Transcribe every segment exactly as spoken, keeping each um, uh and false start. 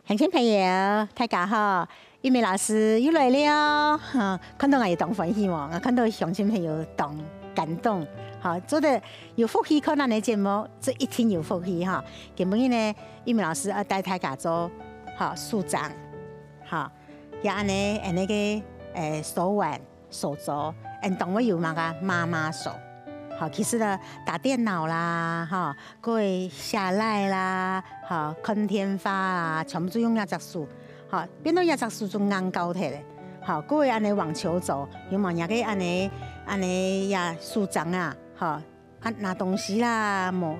鄉親朋友，大家好，玉美老師又來了，哈，看到𠊎也當歡喜哦，𠊎看到鄉親朋友當感動，哈，做得有福氣看𠊎个節目，這一定有福氣哈。今晡日呢，玉美老師要帶大家做，哈，手掌，哈，也恁呢，恁呢个，誒，手腕、手鐲，恁當會有麼个媽媽手。好，其實呢，打電腦啦，哈， 過會寫LINE啦，吼，看電話啦，全部都用這隻手，吼，變到這隻手就硬膠忒咧。吼，過會恁呢網球肘，有無？若个恁呢，恁呢呀手掌啊，吼，啊拿東西啦，無，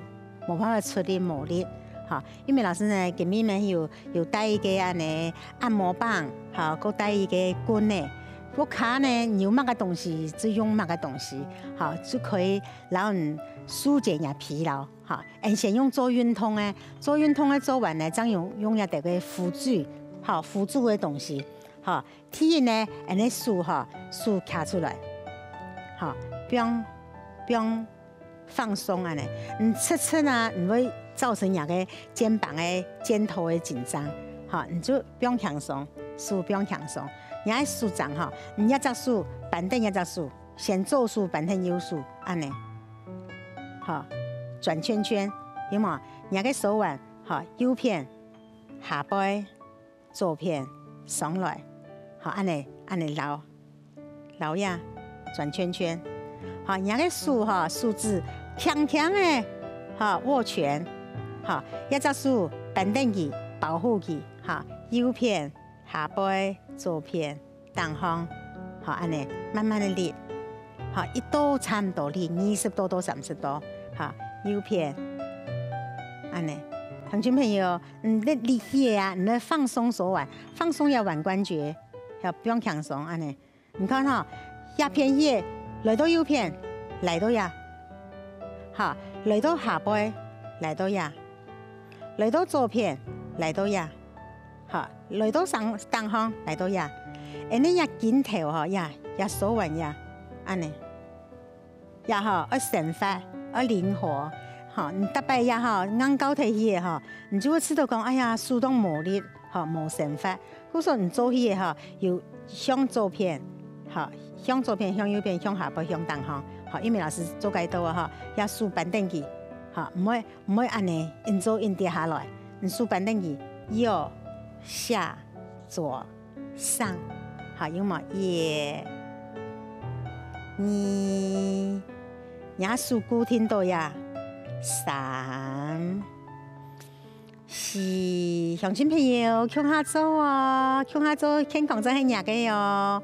無辦法出力無力，吼。玉美老師呢，今日呢有，有帶一個恁呢按摩棒，吼，過帶一個棍仔，屋下呢有麼个東西就用麼个東西，吼，就可以讓你紓解你个疲勞。 好，𠊎先用做運動个，做運動个做完呢，正用，用一兜个輔助，好，輔助个東西，好，第一呢，恁呢手哈，手擎出來，好，放，放放鬆恁呢，你直直啊，你會造成你个肩膀个肩頭个緊張，好，你就放輕鬆，手放輕鬆，你个手掌哈，你一隻手扳等一隻手，先左手扳等右手，恁呢。 好，轉圈圈，有無？你个手腕，好，右片，下背，左片，上來，好，恁呢，恁呢繞，繞呀，轉圈圈。好，你个手，哈，手指輕輕个，哈，握拳，好，一隻手扳等佢，保護佢，哈，右片，下背，左片， 頂項，好，恁呢慢慢个力，好，一到差毋多力，二十度到三十度，好，右片，恁呢。鄉親朋友，你个力氣啊，你个放鬆手腕，放鬆這腕關節，要放輕鬆，恁呢。你看哈，這片力，來到右片，來到這，好，來到下背，來到這，來到左片，來到這。 好，來到上，頂項，來到這。恁呢這筋頭吼，這，這手腕這，恁呢。這吼，愛靈活，愛靈活。吼，你逐擺這吼，硬膠忒去个吼，你就會知道講，哎呀，手當無力，吼，無靈活。故所你做去个吼，有向左片，吼，向左片，向右片，向下背，向頂項。吼，因為老師做該到啊，吼，這手扳等佢，吼，毋會 毋會恁呢，硬做硬跌下來。你手扳等佢，右、下、左、上，好，有無？一、二，若手固定到這，三、四，鄉親朋友，共下做哦，共下做，健康正係若个哦。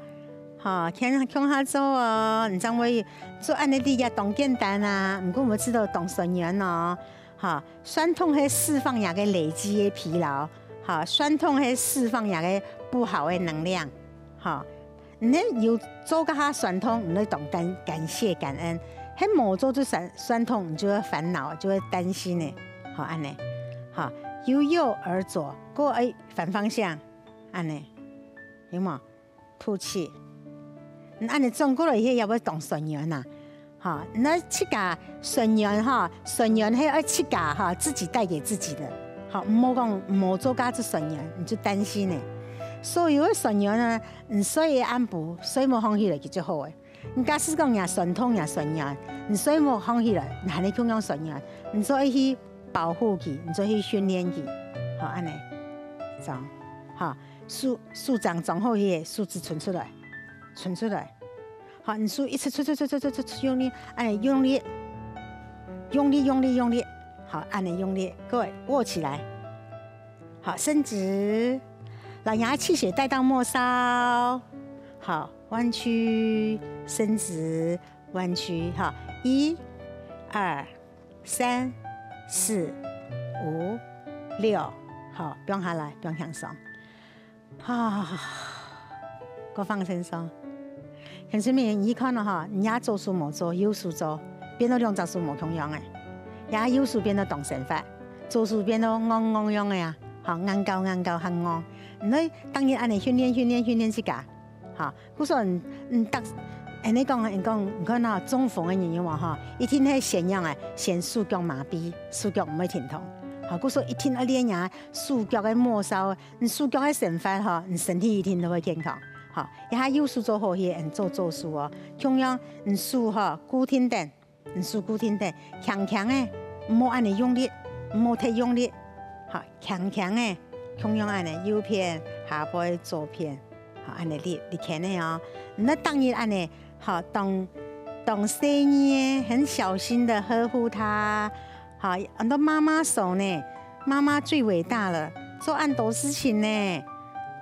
吼，共，共下做哦，你正會做恁呢，你也當簡單啊，毋過毋會知道當酸軟哦。 吼，痠痛係釋放若个累積个疲勞，吼，痠痛係釋放若个不好个能量，吼。你有做該下痠痛，你愛當感，感謝感恩。係無做就痠，痠痛，你就會煩惱，就會擔心个，吼，恁呢。吼，由右而左，過愛反方向，恁呢，有無？ 吐氣。你恁呢轉過來，佢也會當痠軟啊。吼，你愛自家痠軟吼，痠軟係愛自家吼，自己帶給自己的。吼，毋好講，毋好做該隻痠軟，你就擔心呢。所有个痠軟呢，你睡一暗晡，睡目䟘起來，佢就好个。你假使講若痠痛、若痠軟，你睡目䟘起來，你還係共樣痠軟，你就愛去保護佢，你就去訓練佢。好，恁呢，這樣，好。 手，手掌掌好去，手指伸出來，伸出來。好，你手一直出，出，出，用力，恁呢用力，用力，用力，用力。好，恁呢用力，各位握起來。好，伸直，然後氣血帶到末梢。好，彎曲，伸直，彎曲。好，一、二、三、四、五、六。好，放下來，放輕鬆。 啊，過放輕鬆。鄉親朋友，你看了吼，你這左手無做，右手做，變到兩隻手無共樣个。這右手變到當靈活，左手變到戇戇樣个啊，吼，硬膠硬膠還戇。你愛當然恁呢訓練訓練訓練自家，吼，故所你，你逐，恁樣講，恁講，你看啊，中風个人有無吼？一定係先仰仔，先手腳麻痺，手腳毋會停動。吼，故所一定愛練啊，手腳个末梢，你手腳个生活吼，你身體一定都會健康。吼，這下右手做好去，恁做左手哦。共樣，你手吼，固定等，你手固定等，輕輕仔，毋好恁樣用力，毋好忒用力。吼，輕輕仔，共樣恁樣，右片、下背、左片。 好，恁樣力，力牽个哦。你愛逐日恁樣，好，當，當細膩个，很小心的呵護他。好，恁多媽媽手呢，媽媽最偉大了，做恁多事情呢。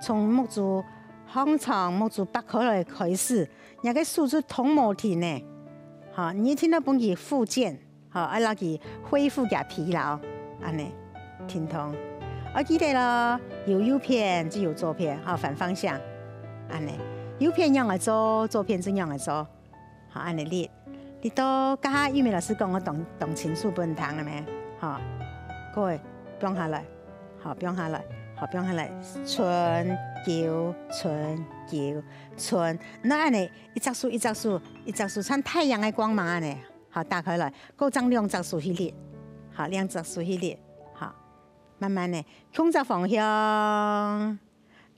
從目珠䟘床、目珠擘開來開始，若个手就動無停呢。好，你一定愛分佢復健。 好，愛摎佢恢復佢个疲勞，恁樣，停動。愛記得咯，有右片就有左片，好，反方向，恁樣，右片仰仔做，左片就仰仔做，好，恁樣力，力到，頭下玉美老師講个動，動情緒分聽了無？好，各位，放下來，好，放下來，好，放下來，伸、勼、伸、勼、伸，你恁樣一隻手一隻手，一隻手像太陽个光芒恁樣。 好，打開來，過將兩隻手去捏，好，兩隻手去捏，好，慢慢仔，共隻方向，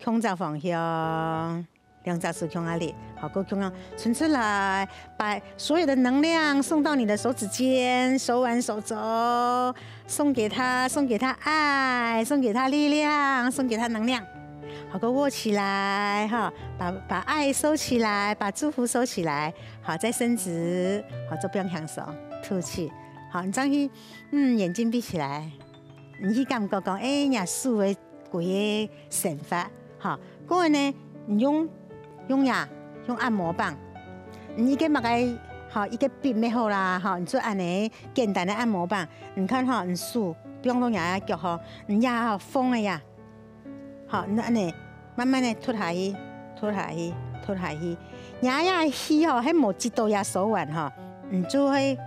共隻方向，兩隻手共下捏，好，過共樣伸出來，把所有的能量送到你的手指尖、手腕、手肘，送給他，送給他愛，送給他力量，送給他能量。好，過握起來，哈，把，把愛收起來，把祝福收起來。 好，再伸直，好，做放輕鬆，吐氣。好，你這樣去，嗯，眼睛閉起來，你去感覺講，欸，若手个規个生活，哈，過後呢，你用，用呀，用按摩棒，你一个麼个，好，一个筆乜好啦，哈，你做恁樣簡單个按摩棒，你看哈，你手放到若个腳哈，你呀，放个呀， 好，你恁樣慢慢仔揬下去，揬下去，揬下去。若這氣吼，係無接到這手腕吼，你就會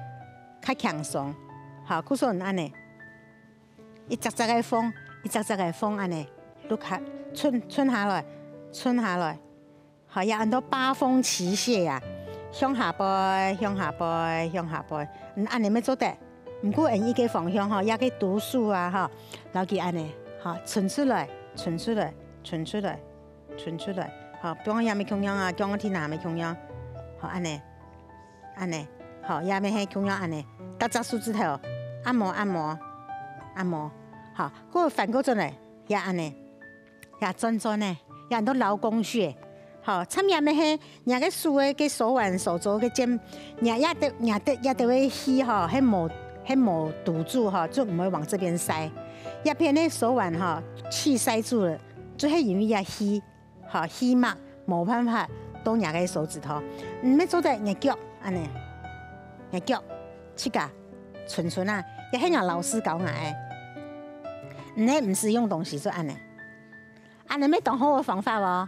較輕鬆。好，故所你恁樣，一隻隻个風，一隻隻个風恁樣，揬下，伸，伸下來，伸下來。 好，也安到八風齊洩啊，向下背，向下背，向下背。嗯，恁樣乜做得。毋過𠊎一个方向吼，也个毒素啊吼，摎佢恁樣，吼，伸出來，伸出來，伸出來，伸出來。好，放也乜共樣啊，放天下乜共樣。好，恁樣，恁樣，好，也乜係共樣恁樣，搭隻手指頭，按摩，按摩，按摩。好，過反過轉來，也恁樣。 也轉轉呢，也安到勞宮穴。好，參也乜係，若个手个，个手腕、手肘个肩，若也得，若得，也得个氣吼，係無，係無堵住吼，就毋會往這邊塞。這片个手腕吼，氣塞住了，就係因為這氣，吼，氣脈無辦法到若个手指頭。毋係做得若腳，恁樣，若腳，自家，伸伸啊，也係若老師教𠊎个。毋係，毋使用東西，就恁樣。 恁樣乜當好个方法哦。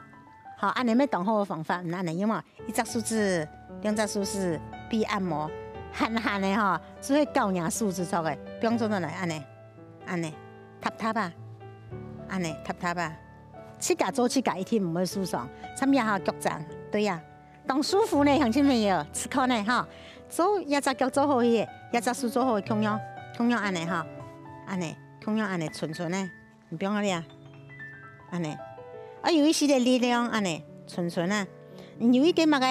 好，恁樣乜當好个方法，嗯，恁樣有無？一隻手指，兩隻手指，比按摩，閒閒个吼，就係搞若手指著个，放做落來恁樣，恁樣，搭搭啊，恁樣，搭搭啊，自家做自家一定毋會受傷，參也吼腳㬹，對啊，當舒服呢，鄉親朋友，試看呢吼，做一隻腳做好去，一隻手做好，共樣，共樣恁樣吼，恁樣，共樣恁樣，伸伸呢。 你放下來啊，恁樣。啊，有一息个力量，恁樣，伸伸啊。你有一个麼个，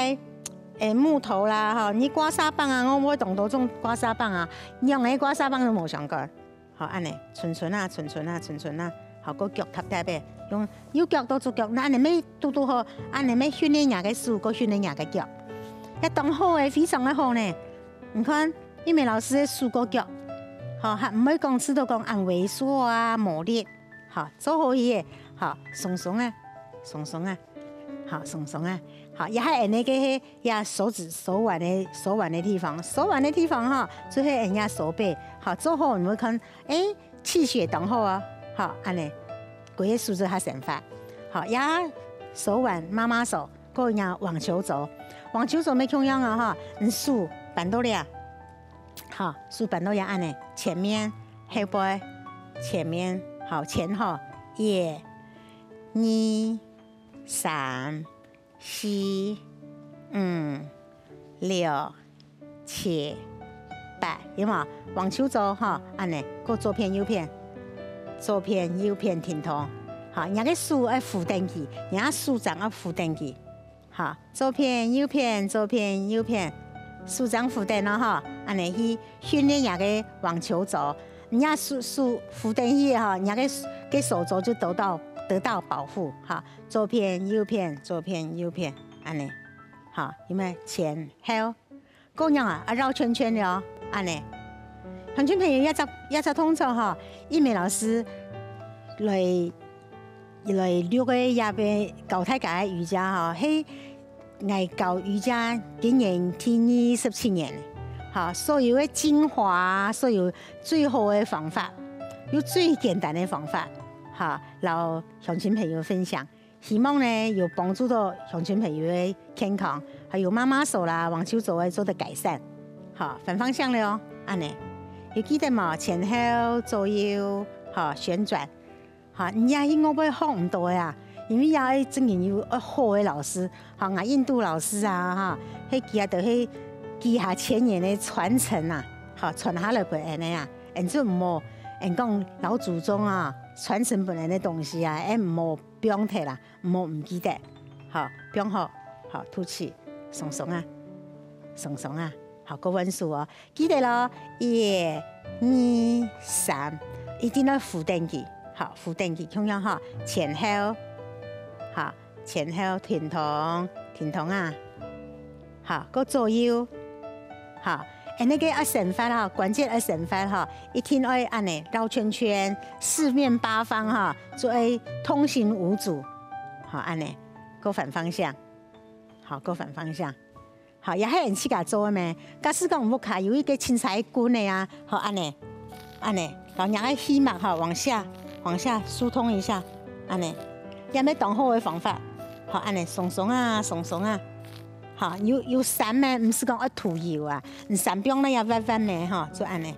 欸，木頭啦，吼，你刮痧棒啊，𠊎會當多種刮痧棒啊，仰个刮痧棒都無相干。好，恁樣，伸伸啊，伸伸啊，伸伸啊，好，過腳踏踏个，用右腳到左腳，那恁樣乜堵堵好，恁樣乜訓練若个手，過訓練若个腳，也當好欸，非常个好呢。你看，玉美老師个手過腳，好，還毋會講試著講恁萎縮啊，無力。 好，做好去个，好，鬆鬆啊，鬆鬆啊，好，鬆鬆啊，好，也還恁樣个係，也手指、手腕个，手腕个地方，手腕个地方哈，就係恁樣手背，好，做好你會看，欸，氣血當好啊，好，恁樣，規个手指較生發，好，也手腕、媽媽手，過人家網球肘，網球肘乜共樣啊哈，你手扳到這，好，手扳到這恁樣，前面。 後背，前面，好，前後，一、二、三、四、五、六、七、八，有無？橫手做吼，恁呢，過左片右片，左片右片停動。好，若个手愛扶等佢，若手掌愛扶等佢。好，左片右片，左片右片，手掌扶等咯吼，恁呢去訓練若个橫手做。若手，手扶等佢吼，若个，个手肘就得到，得到保護哈。左片右片，左片右片，恁呢。好，有無？前後。 過仰啊，啊，繞圈圈了哦，恁呢。鄉親朋友，這隻，這隻動作吼，一梅老師來，來錄个這擺教大家个瑜伽吼，係𠊎教瑜伽今年第二十七年，吼，所有个精華，所有最好个方法，又最簡單个方法，吼，摎鄉親朋友分享。 希望呢，有幫助到鄉親朋友个健康，還有媽媽手啦、橫手做个做得改善。好，反方向了哦，恁呢。有記得無？前後、左右，好，旋轉。好，你也去外背學毋到个啊，因為也愛真正有愛好个老師，好，𠊎印度老師啊，哈，係佢啊，就係幾下千年个傳承啊，好，傳下來分𠊎等啊，𠊎就毋好，𠊎講老祖宗啊，傳承分𠊎等个東西啊，𠊎毋好放忒啦。 毋好毋記得。好，放好，好，吐氣，鬆鬆啊，鬆鬆啊。好，過換手哦，記得咯，一、二、三，一定愛扶等佢，好，扶等佢，共樣吼，前後，好，前後停動，停動啊。 好，過左右。好，恁呢个愛伸展吼，關節愛伸展吼，一定愛恁呢繞圈圈，四面八方吼，就愛通行無阻。好，恁呢，過反方向。好，過反方向。好，也係𠊎自家做个咩？假使講屋下有一個清彩棍个啊，好，恁呢，恁呢，然後讓該氣脈吼往下，往下疏通一下，恁呢，也係當好个方法。好，恁呢，鬆鬆啊，鬆鬆啊。 吼，有，有散咩？毋係講愛塗油啊，你散放那也彎彎咩，吼，就恁呢。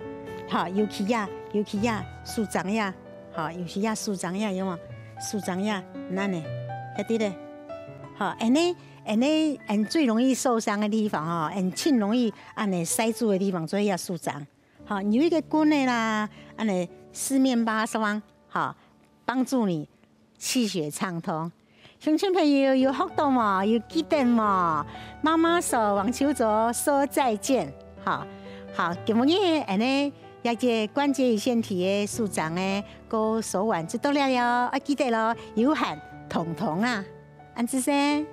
吼，尤其呀，尤其呀，手掌呀，吼，尤其呀，手掌呀，有無？手掌呀，恁呢，一直咧。吼，恁呢，恁呢，恁最容易受傷个地方，吼，恁盡容易恁呢塞住个地方，就係呀手掌。吼，有一個棍仔啦，恁呢四面八方，吼，幫助你 氣血暢通。鄉親朋友有學到無？有記得無？媽媽手、橫手做，說再見。好，好，今晡日恁呢，這個關節與腺體个舒展呢，過手腕就到了喲。愛記得咯，有閒動動啊，恁仔細。